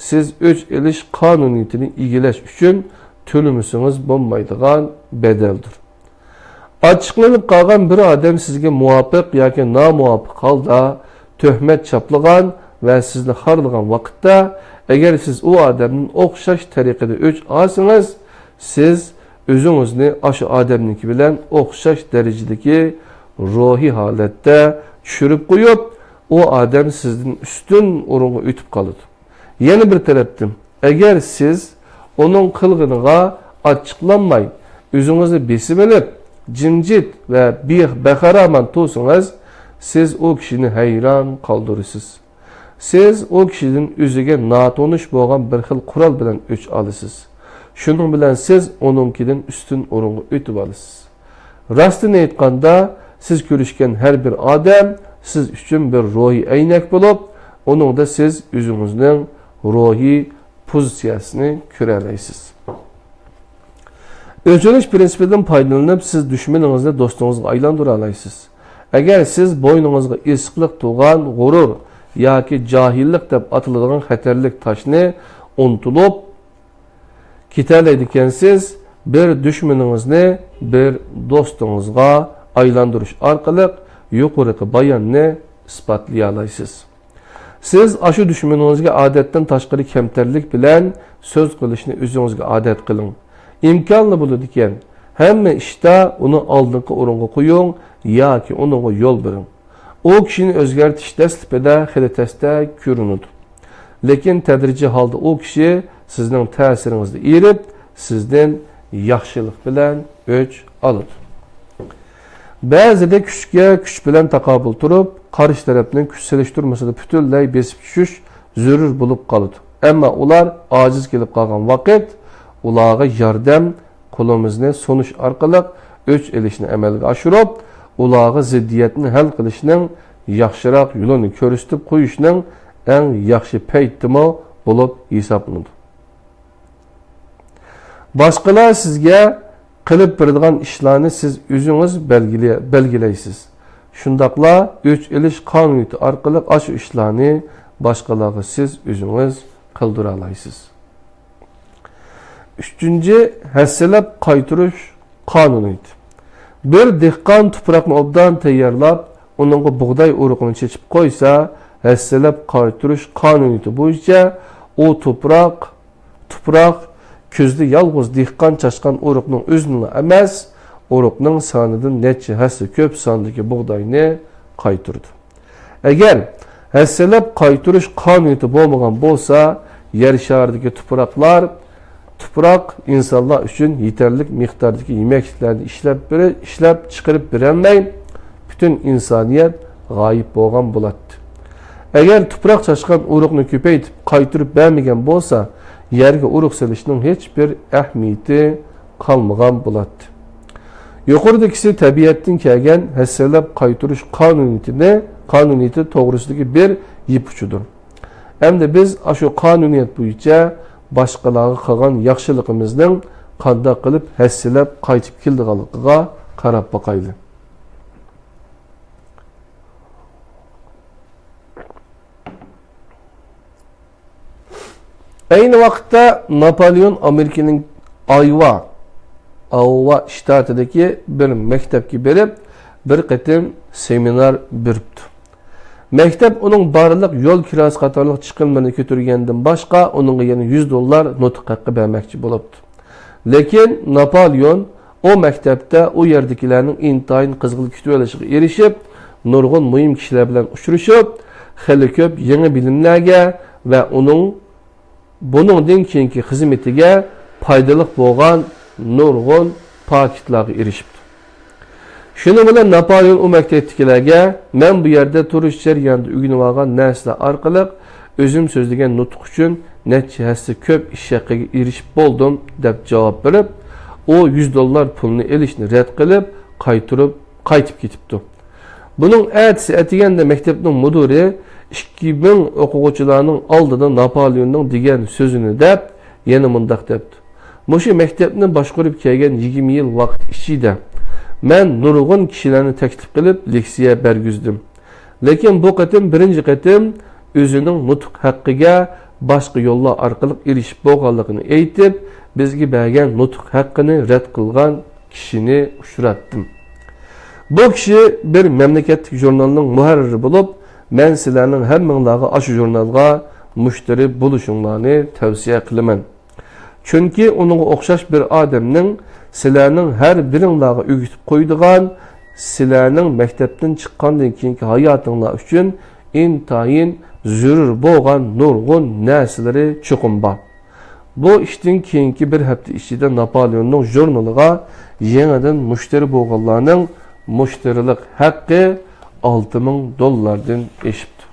سىز ئۆچ ئېلىش قانۇنىيىتىنى ئىگىلەش ئۈچۈن تۆلىمىسىڭىز بولمايدىغان بەدەلدۇر. ئاچچىقلىنىپ قالغان بىر ئادەم سىزگە مۇۋاپىق ياكى نامۇۋاپىق ھالدا تۆھمەت چاپلىغان ۋە سىزنى خارلىغان ۋاقىتتا، ئەگەر سىز ئۇ ئادەمدىن ئوخشاش تەرىقىدە ئۆچ ئالسىڭىز، سىز ئۆزىڭىزنى ئاشۇ ئادەمنىڭكى بىلەن ئوخشاش دەرىجىدىكى روھىي ھالەتتە چۈشۈرۈپ قويۇپ، ئۇ ئادەم سىزدىن ئۈستۈن ئورۇنغا ئۆتۈپ قالىدۇ. يەنە بىر تەرەپتىن، ئەگەر سىز ئۇنىڭ قىلغىنىغا ئاچچىقلانماي، ئۆزىڭىزنى بېسىۋېلىپ، جىمجىت ۋە بىخ-، بەخەرامان تۇرسىڭىز، سىز ئۇ كىشىنى ھەيران قالدۇرىسىز. سىز ئۇ كىشىدىن ئۆزىگە ناتونۇش بولغان بىر خىل قورال بىلەن ئۆچ ئالىسىز. شۇنىڭ بىلەن سىز ئۇنىڭكىدىن ئۈستۈن ئورۇنغا ئۆتۈۋالىسىز. راستىنى ئېيتقاندا، سىز كۆرۈشكەن ھەر بىر ئادەم سىز ئۈچۈن بىر روھىي ئەينەك بولۇپ، ئۇنىڭدا سىز ئۆزىڭىزنىڭ روھىي پوزىتسىيەسىنى كۆرەلەيسىز. ئۆچ ئېلىش پىرىنسىپىدىن پايدىلىنىپ، سىز دۈشمىنىڭىزنى دوستىڭىزغا ئايلاندۇرالايسىز. ئەگەر سىز بوينىڭىزغا ئېسىقلىق تۇغان غۇرۇر ياكى جاھىللىق دەپ ئاتىلىدىغان خەتەرلىك تاشنى ئۇنتۇلۇپ، كېتەلەيدىكەنسىز، بىر دۈشمىنىڭىزنى بىر دوستىڭىزغا ئايلاندۇرۇش ئارقىلىق يۇقىرىقى باياننى ئىسپاتلىيالايسىز. سىز ئاشۇ دۈشمىنىڭىزگە ئادەتتىن تاشقىرى كەمتەرلىك بىلەن سۆز قىلىشنى ئۆزىڭىزگە ئادەت قىلىڭ. ئىمكانلا بولىدىكەن، ھەممە ئىشتا ئۇنى ئالدىنقى ئورۇنغا قويۇڭ ياكى ئۇنىڭغا يول بېرىڭ. ئۇ كىشىنى ئۆزگەرتىش دەسلىپىدە خېلى تەستە كۆرۈنىدۇ. لېكىن تەدرىجىي ھالدا ئۇ كىشى سىزنىڭ تەسىرىڭىزدە ئېرىپ، سىزدىن ياخشىلىق بىلەن ئۆچ ئالىدۇ. بەزىدە كۈچكە كۈچ بىلەن تاقابىل تۇرۇپ، قارشى تەرەپنىڭ كۈچ سېلىشتۇرمىسىدا پۈتۈنلەي بېسىپ چۈشۈش زۆرۈر بولۇپ قالىدۇ. ئەمما ئۇلار ئاجىز كېلىپ قالغان ۋاقىت، ئۇلارغا ياردەم قولىمىزنى سۇنۇش ئارقىلىق ئۆچ ئېلىشنى ئەمەلگە ئاشۇرۇپ، ئۇلارغا زىددىيەتنى ھەل قىلىشنىڭ ياخشىراق يولىنى كۆرسىتىپ قويۇشنىڭ ئەڭ ياخشى پەيتىمۇ بولۇپ ھېسابلىنىدۇ. باشقىلار سىزگە قىلىپ بېرىدىغان ئىشلارنى سىز ئۆزىڭىز بەلگىلە-، بەلگىلەيسىز. شۇنداقلا ئۆچ ئېلىش قانۇنىيىتى ئارقىلىق ئاشۇ ئىشلارنى باشقىلارغا سىز ئۆزىڭىز قىلدۇرالايسىز. ئۈچىنچى، ھەسسىلەپ قايتۇرۇش قانۇنىيىتى. بىر دېھقان تۇپراقنى ئوبدان تەييارلاپ، ئۇنىڭغا بۇغداي ئۇرۇقىنى چېچىپ قويسا، ھەسسىلەپ قايتۇرۇش قانۇنىيىتى بويىچە ئۇ تۇپراق، تۇپراق كۈزدە يالغۇز دېھقان چاچقان ئۇرۇقنىڭ ئۆزىنىلا ئەمەس، ئۇرۇقنىڭ سانىدىن نەچچە ھەسسە كۆپ ساندىكى بۇغداينى قايتۇرىدۇ. ئەگەر ھەسسىلەپ قايتۇرۇش قانۇنىيىتى بولمىغان بولسا، يەر شارىدىكى تۇپراقلار، تۇپراق ئىنسانلار ئۈچۈن يېتەرلىك مىقداردىكى يېمەكلىكلەرنى ئىشلەپ بېرە-، ئىشلەپ چىقىرىپ بېرەلمەي، پۈتۈن ئىنسانىيەت غايىب بولغان بولاتتى. ئەگەر تۇپراق چاچقان ئۇرۇقنى كۆپەيتىپ قايتۇرۇپ بەرمىگەن بولسا، يەرگە ئۇرۇق سېلىشنىڭ ھېچبىر ئەھمىيىتى قالمىغان بولاتتى. يۇقىرىدىكىسى تەبىئەتتىن كەلگەن ھەسسىلەپ قايتۇرۇش قانۇنىيىتىنى، قانۇنىيىتى توغرىسىدىكى بىر يىپ ئۇچىدۇر. ئەمدى بىز ئاشۇ قانۇنىيەت بويىچە باشقىلارغا قىلغان ياخشىلىقىمىزنىڭ قانداق قىلىپ ھەسسىلەپ قايتىپ كېلىدىغانلىقىغا قاراپ باقايلى. ئەينى ۋاقىتتا ناپولېئون ئامېرىكىنىڭ ئايوا، ئايوا شتاتىدىكى بىر مەكتەپكە بېرىپ، بىر قېتىم سېمىنار بېرىپتۇ. مەكتەپ ئۇنىڭ بارلىق يول كىراسى قاتارلىق چىقىملىرىنى كۆتۈرگەندىن باشقا، ئۇنىڭغا يەنە يۈز دوللار نۇتۇق ھەققى بەرمەكچى بولۇپتۇ. لېكىن ناپولېئون ئۇ مەكتەپتە ئۇ يەردىكىلەرنىڭ ئىنتايىن قىزغىن كۈتۈۋېلىشىغا ئېرىشىپ، نۇرغۇن مۇھىم كىشىلەر بىلەن ئۇچرىشىپ، خېلى كۆپ يېڭى بىلىملەرگە ۋە ئۇنىڭ بۇنىڭدىن كېيىنكى خىزمىتىگە پايدىلىق بولغان نۇرغۇن پاكىتلارغا ئېرىشىپتۇ. شۇنىڭ بىلەن ناپولېئون ئۇ مەكتەپتىكىلەرگە، مەن بۇ يەردە تۇرۇش جەريانىدا ئۆگىنىۋالغان نەرسىلەر ئارقىلىق ئۆزۈم سۆزلىگەن نۇتۇق ئۈچۈن نەچچە ھەسسە كۆپ ئىش ھەققىگە ئېرىشىپ بولدۇم، دەپ جاۋاب بېرىپ، ئۇ يۈز دوللار پۇلنى ئېلىشنى رەت قىلىپ، قايتۇرۇپ، قايتىپ كېتىپتۇ. بۇنىڭ ئەتىسى ئەتىگەندە مەكتەپنىڭ مۇدىرى ئىككى مىڭ ئوقۇغۇچىلارنىڭ ئالدىدا ناپولېئوننىڭ دېگەن سۆزىنى دەپ، يەنە مۇنداق دەپتۇ: مۇشۇ مەكتەپنى باشقۇرۇپ كەلگەن يىگىرمە يىل ۋاقىت ئىچىدە مەن نۇرغۇن كىشىلەرنى تەكلىپ قىلىپ لېكسىيە بەرگۈزدۈم. لېكىن بۇ قېتىم بىرىنچى قېتىم ئۆزىنىڭ نۇتۇق ھەققىگە باشقا يوللار ئارقىلىق ئېرىشىپ بولغانلىقىنى ئېيتىپ، بىزگە بەرگەن نۇتۇق ھەققىنى رەت قىلغان كىشىنى ئۇچراتتىم. بۇ كىشى بىر مەملىكەتلىك ژۇرنالنىڭ مۇھەررىرى بولۇپ، مەن سىلەرنىڭ ھەممىڭلارغا ئاشۇ ژۇرنالغا مۇشتەرى بولۇشۇڭلارنى تەۋسىيە قىلىمەن. چۈنكى ئۇنىڭغا ئوخشاش بىر ئادەمنىڭ سىلەرنىڭ ھەر بىرىڭلارغا ئۆگىتىپ قويىدىغان، سىلەرنىڭ مەكتەپتىن چىققاندىن كېيىنكى ھاياتىڭلار ئۈچۈن ئىنتايىن زۆرۈر بولغان نۇرغۇن نەرسىلىرى چوقۇم بار. بۇ ئىشتىن كېيىنكى بىر ھەپتە ئىچىدە ناپولېئوننىڭ ژۇرنىلىغا يېڭىدىن مۇشتەرى بولغانلارنىڭ مۇشتەرىلىك ھەققى ئالتە مىڭ دوللاردىن ئېشىپتۇ.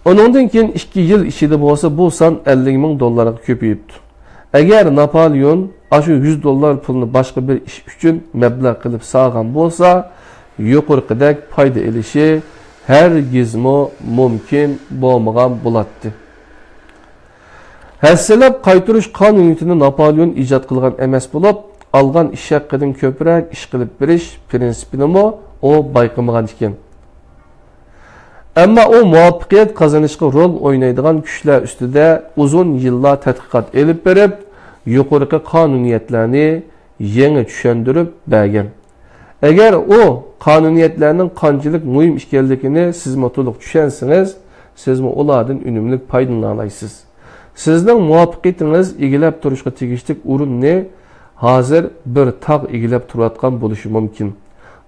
ئۇنىڭدىن كېيىن ئىككى يىل ئىچىدە بولسا بۇ سان ئەللىك مىڭ دوللارغا كۆپىيىپتۇ. ئەگەر ناپولېئون ئاشۇ يۈز دوللار پۇلنى باشقا بىر ئىش ئۈچۈن مەبلەغ قىلىپ سالغان بولسا، يۇقىرىقىدەك پايدا ئېلىشى ھەرگىزمۇ مۇمكىن بولمىغان بولاتتى. ھەسسىلەپ قايتۇرۇش قانۇنىيىتىنى ناپولېئون ئىجاد قىلغان ئەمەس بولۇپ، ئالغان ئىش ھەققىدىن كۆپرەك ئىش قىلىپ بېرىش پىرىنسىپىنىمۇ ئۇ بايقىمىغان ئىكەن. ئەمما ئۇ مۇۋەپپەقىيەت قازىنىشقا رول ئوينايدىغان كۈچلەر ئۈستىدە ئۇزۇن يىللار تەتقىقات ئېلىپ بېرىپ، يۇقىرىقى قانۇنىيەتلەرنى يېڭى چۈشەندۈرۈپ بەرگەن. ئەگەر ئۇ قانۇنىيەتلەرنىڭ قانچىلىك مۇھىم ئىكەنلىكىنى سىزمۇ تولۇق چۈشەنسىڭىز، سىزمۇ ئۇلاردىن ئۈنۈملۈك پايدىلىنالايسىز. سىزنىڭ مۇۋەپپەقىيىتىڭىز ئىگىلەپ تۇرۇشقا تېگىشلىك ئورۇننى ھازىر بىر تاغ ئىگىلەپ تۇرۇۋاتقان بولۇشى مۇمكىن.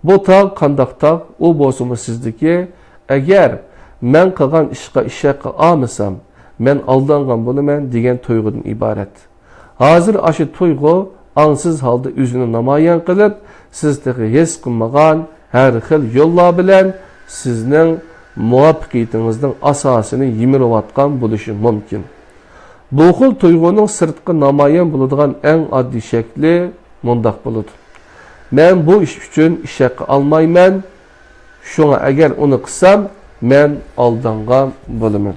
بۇ تاغ قانداق تاغ؟ ئۇ بولسىمۇ سىزدىكى. ئەگەر مەن قىلغان ئىشقا ئىش ھەققى ئالمىسام، مەن ئالدانغان بولىمەن دېگەن تۇيغۇدىن ئىبارەت. ھازىر ئاشۇ تۇيغۇ ئاڭسىز ھالدا ئۆزىنى نامايان قىلىپ، سىز تېخى ھېس قىلمىغان ھەر خىل يوللار بىلەن سىزنىڭ مۇۋەپپەقىيىتىڭىزنىڭ ئاساسىنى يىمىرىۋاتقان بولۇشى مۇمكىن. بۇ خىل تۇيغۇنىڭ سىرتقا نامايان بولىدىغان ئەڭ ئاددىي شەكلى مۇنداق بولىدۇ: مەن بۇ ئىش ئۈچۈن ئىش ھەققى ئالمايمەن، شۇڭا ئەگەر ئۇنى قىلسام، مەن ئالدانغان بولىمەن.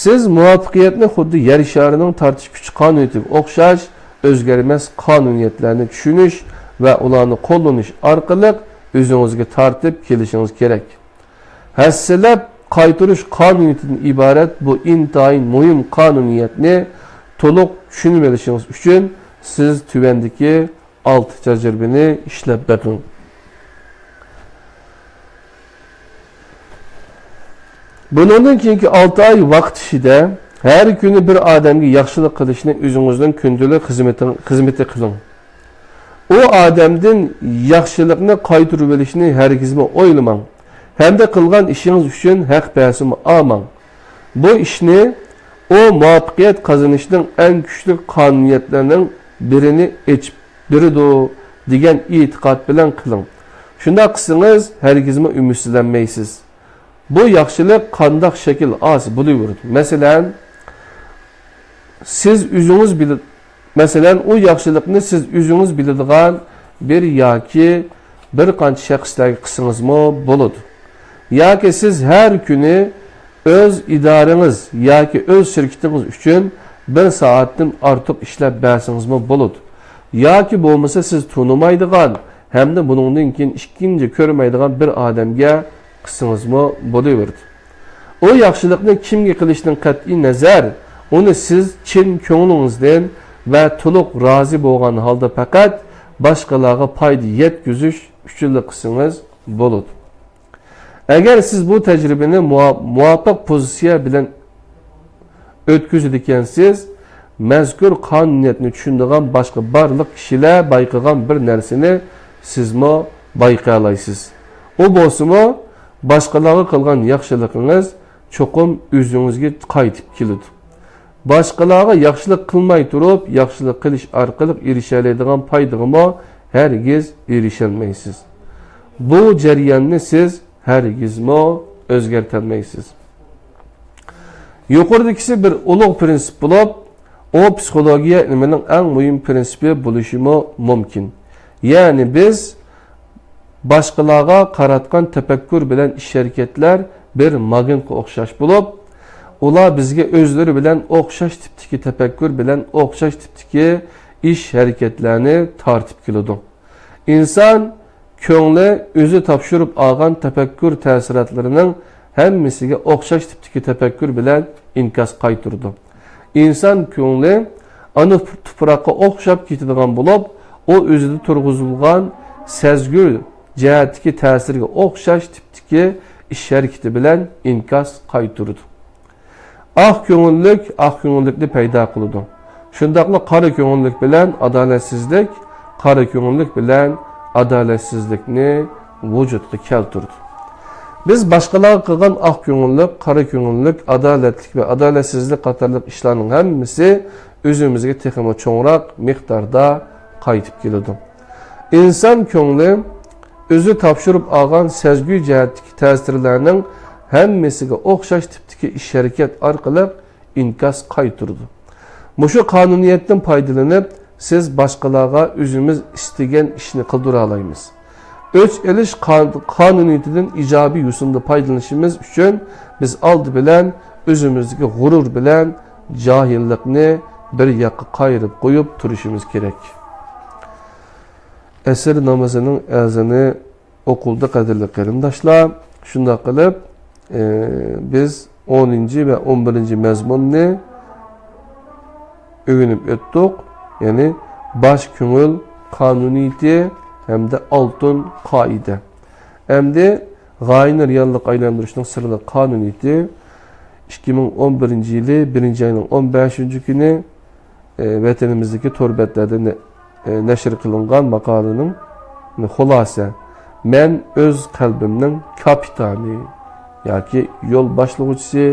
سىز مۇۋەپپەقىيەتنى خۇددى يەر شارىنىڭ تارتىش كۈچى قانۇنىيىتىگە ئوخشاش ئۆزگەرمەس قانۇنىيەتلەرنى چۈشىنىش ۋە ئۇلارنى قوللىنىش ئارقىلىق ئۆزىڭىزگە تارتىپ كېلىشىڭىز كېرەك. ھەسسىلەپ قايتۇرۇش قانۇنىيىتىدىن ئىبارەت بۇ ئىنتايىن مۇھىم قانۇنىيەتنى تولۇق چۈشىنىۋېلىشىڭىز ئۈچۈن سىز تۆۋەندىكى ئالتە تەجرىبىنى ئىشلەپ بېقىڭ. بۇنىڭدىن كېيىنكى ئالتە ئاي ۋاقىت ئىچىدە ھەر كۈنى بىر ئادەمگە ياخشىلىق قىلىشنى ئۆزىڭىزنىڭ كۈندىلىك خىزمىتىڭ-، خىزمىتى قىلىڭ. ئۇ ئادەمدىن ياخشىلىقنى قايتۇرۇۋېلىشنى ھەرگىزمۇ ئويلىماڭ ھەمدە قىلغان ئىشىڭىز ئۈچۈن ھەق بەرسىمۇ ئالماڭ. بۇ ئىشنى ئۇ مۇۋەپپەقىيەت قازىنىشنىڭ ئەڭ كۈچلۈك قانۇنىيەتلىرىنىڭ بىرىنى ئېچىپ بېرىدۇ دېگەن ئېتىقاد بىلەن قىلىڭ. شۇنداق قىلسىڭىز، ھەرگىزمۇ ئۈمىدسىزلەنمەيسىز. بۇ ياخشىلىق قانداق شەكىل ئالسا بولۇۋېرىدۇ. مەسىلەن، سىز ئۆزىڭىز بىلە-، مەسىلەن، ئۇ ياخشىلىقنى سىز ئۆزىڭىز بىلىدىغان بىر ياكى بىر قانچە شەخسلەرگە قىلسىڭىزمۇ بولىدۇ. ياكى سىز ھەر كۈنى ئۆز ئىدارىڭىز ياكى ئۆز شىركىتىڭىز ئۈچۈن بىر سائەتتىن ئارتۇق ئىشلەپ بەرسىڭىزمۇ بولىدۇ. ياكى بولمىسا سىز تونۇمايدىغان ھەمدە بۇنىڭدىن كېيىن ئىككىنچى كۆرمەيدىغان بىر ئادەمگە قىلسىڭىزمۇ بولۇۋېرىدۇ. ئۇ ياخشىلىقنى كىمگە قىلىشتىن قەتئىي نەزەر، ئۇنى سىز چىن كۆڭلىڭىزدىن ۋە تولۇق رازى بولغان ھالدا پەقەت باشقىلارغا پايدا يەتكۈزۈش ئۈچۈنلا قىلسىڭىز بولىدۇ. ئەگەر سىز بۇ تەجرىبىنى مۇۋا-، مۇۋاپىق پوزىتسىيە بىلەن ئۆتكۈزىدىكەنسىز، مەزكۇر قانۇنىيەتنى چۈشىنىدىغان باشقا بارلىق كىشىلەر بايقىغان بىر نەرسىنى سىزمۇ بايقىيالايسىز. ئۇ بولسىمۇ، باشقىلارغا قىلغان ياخشىلىقىڭىز چوقۇم ئۆزىڭىزگە قايتىپ كېلىدۇ. باشقىلارغا ياخشىلىق قىلماي تۇرۇپ، ياخشىلىق قىلىش ئارقىلىق ئېرىشەلەيدىغان پايدىغىمۇ ھەرگىز ئېرىشەلمەيسىز. بۇ جەرياننى سىز ھەرگىزمۇ ئۆزگەرتەلمەيسىز. يۇقىرىدىكىسى بىر ئۇلۇغ پىرىنسىپ بولۇپ، ئۇ پسىخولوگىيە ئىلمىنىڭ ئەڭ مۇھىم پىرىنسىپى بولۇشىمۇ مۇمكىن. يەنى بىز باشقىلارغا قاراتقان تەپەككۇر بىلەن ئىش-ھەرىكەتلەر بىر ماگنىتقا ئوخشاش بولۇپ، ئۇلار بىزگە ئۆزلىرى بىلەن ئوخشاش تىپتىكى تەپەككۇر بىلەن ئوخشاش تىپتىكى ئىش-ھەرىكەتلەرنى تارتىپ كېلىدۇ. ئىنسان كۆڭلى ئۆزى تاپشۇرۇپ ئالغان تەپەككۇر تەسىراتلىرىنىڭ ھەممىسىگە ئوخشاش تىپتىكى تەپەككۇر بىلەن ئىنكاس قايتۇرىدۇ. ئىنسان كۆڭلى ئانا تۇپراققا ئوخشاپ كېتىدىغان بولۇپ، ئۇ ئۆزىدە تۇرغۇزۇلغان سەزگۈ جەھەتتىكى تەسىرگە ئوخشاش تىپتىكى ئىش-ھەرىكىتى بىلەن ئىنكاس قايتۇرىدۇ. ئاق كۆڭۈللۈك ئاق كۆڭۈللۈكنى پەيدا قىلىدۇ. شۇنداقلا قارا كۆڭۈللۈك بىلەن ئادالەتسىزلىك، قارا كۆڭۈللۈك بىلەن ئادالەتسىزلىكنى ۋۇجۇدقا كەلتۈرىدۇ. بىز باشقىلارغا قىلغان ئاق كۆڭۈللۈك، قارا كۆڭۈللۈك، ئادالەتلىك ۋە ئادالەتسىزلىك قاتارلىق ئىشلارنىڭ ھەممىسى ئۆزىمىزگە تېخىمۇ چوڭراق مىقداردا قايتىپ كېلىدۇ. ئىنسان كۆڭلى ئۆزى تاپشۇرۇپ ئالغان سەزگۈ جەھەتتىكى تەسىرلەرنىڭ ھەممىسىگە ئوخشاش تىپتىكى ئىش-ھەرىكەت ئارقىلىق ئىنكاس قايتۇرىدۇ. مۇشۇ قانۇنىيەتتىن پايدىلىنىپ، سىز باشقىلارغا ئۆزىمىز ئىستىگەن ئىشنى قىلدۇرالايمىز. ئۆچ ئېلىش قان-، قانۇنىيىتىدىن ئىجابىي يوسۇندا پايدىلىنىشىمىز ئۈچۈن، بىز ئالدى بىلەن ئۆزىمىزدىكى غۇرۇر بىلەن جاھىللىقنى بىر ياققا قايرىپ قويۇپ تۇرۇشىمىز كېرەك. ئەسىر نامىزىنىڭ ئەزىنى ئوقۇلدى، قەدىرلىك قېرىنداشلار. شۇنداق قىلىپ، ئى، بىز ئونىنچى ۋە ئون بىرىنچى مەزمۇننى ئۆگىنىپ ئۆتتۇق. يەنى باش كۆڭۈل قانۇنىيىتى ھەمدە ئالتۇن قائىدە. ئەمدى غايىنى رېئاللىققا ئايلاندۇرۇشنىڭ سىرلىق قانۇنىيىتى. ئىككى مىڭ ئون بىرىنچى يىلى بىرىنچى ئاينىڭ ئون بەشىنچى كۈنى، ئى، ۋەتىنىمىزدىكى تور بەتلەردە نە-، ئى، نەشر قىلىنغان ماقالىنىڭ خۇلاسە، «مەن ئۆز قەلبىمنىڭ كاپىتانى ياكى يول باشلىغۇچىسى»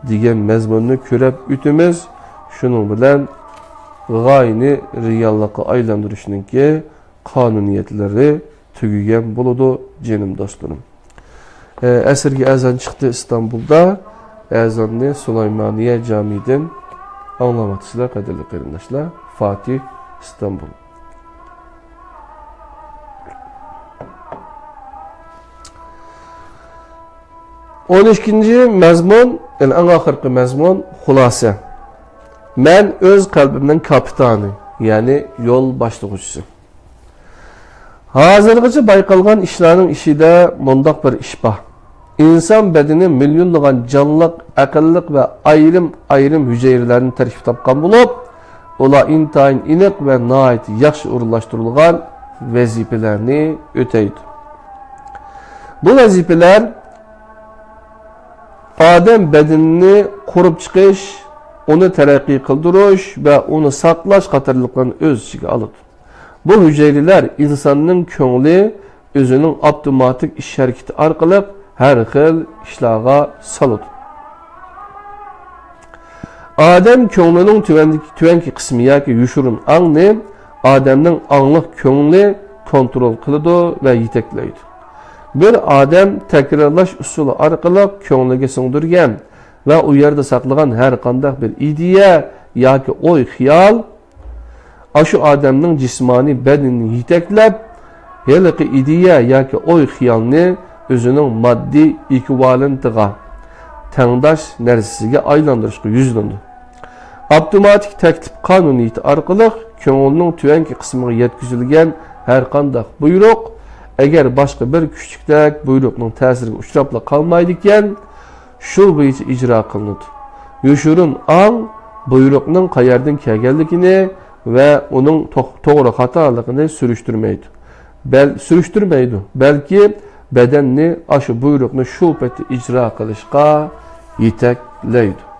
دېگەن مەزمۇننى كۆرۈپ ئۆتىمىز. شۇنىڭ بىلەن غايىنى رېئاللىققا ئايلاندۇرۇشنىڭكى قانۇنىيەتلىرى تۈگىگەن بولىدۇ، جېنىم دوستلىرىم. ئە، ئەسىرگە ئەزان چىقتى ئىستانبۇلدا. ئەزاننى سۇلايمانىيە جامىدىن ئاڭلاۋاتىسىلەر، قەدىرلىك قېرىنداشلار. فاتىھ، ئىستانبۇل. ئون ئىككىنچى مەزمۇن، يەنى ئەڭ ئاخىرقى مەزمۇن، خۇلاسە. مەن ئۆز قەلبىمنىڭ كاپىتانى، يەنى يول باشلىغۇچىسى. ھازىرغىچە بايقالغان ئىشلارنىڭ ئىچىدە مۇنداق بىر ئىش بار. ئىنسان بەدىنى مىليونلىغان جانلىق، ئەقىللىق ۋە ئايرىم-ئايرىم ھۈجەيرىلەردىن تەركىب تاپقان بولۇپ، ئۇلار ئىنتايىن ئېنىق ۋە ناھايىتى ياخشى ئورۇنلاشتۇرۇلغان ۋەزىپىلەرنى ئۆتەيدۇ. بۇ ۋەزىپىلەر ئادەم بەدىنىنى قۇرۇپ چىقىش، ئۇنى تەرەققىي قىلدۇرۇش ۋە ئۇنى ساقلاش قاتارلىقلارنى ئۆز ئىچىگە ئالىدۇ. بۇ ھۈجەيرىلەر ئىنساننىڭ كۆڭلى ئۆزىنىڭ ئاپتوماتىك ئىش ھەرىكىتى ئارقىلىق ھەر خىل ئىشلارغا سالىدۇ. ئادەم كۆڭلىنىڭ تۆۋەندىكى، تۆۋەنكى قىسمى ياكى يوشۇرۇن ئاڭنى ئادەمنىڭ ئاڭلىق كۆڭلى كونترول قىلىدۇ ۋە يېتەكلەيدۇ. بىر ئادەم تەكرارلاش ئۇسۇلى ئارقىلىق كۆڭلىگە سىڭدۈرگەن ۋە ئۇ يەردە ساقلىغان ھەر قانداق بىر ئىدىيە ياكى ئوي-خىيال ئاشۇ ئادەمنىڭ جىسمانىي بەدىنىنى يېتەكلەپ، ھېلىقى ئىدىيە ياكى ئوي-خىيالنى ئۆزىنىڭ ماددىي ئېكۋىۋالېنتىغا، تەڭداش نەرسىسىگە ئايلاندۇرۇشقا يۈزلىنىدۇ. ئاپتوماتىك تەكلىپ قانۇنىيىتى ئارقىلىق كۆڭۈلنىڭ تۆۋەنكى قىسمىغا يەتكۈزۈلگەن ھەر قانداق بۇيرۇق، ئەگەر باشقا بىر كۈچلۈكتەك بۇيرۇقنىڭ تەسىرىگە ئۇچراپلا قالمايدىكەن، شۇ بويىچە ئىجرا قىلىنىدۇ. يوشۇرۇن ئاڭ بۇيرۇقنىڭ قەيەردىن كەلگەنلىكىنى ۋە ئۇنىڭ توغ-، توغرا خاتالىقىنى سۈرۈشتۈرمەيدۇ. بەل-، سۈرۈشتۈرمەيدۇ، بەلكى بەدەننى ئاشۇ بۇيرۇقنى شۇ پېتى ئىجرا قىلىشقا يېتەكلەيدۇ.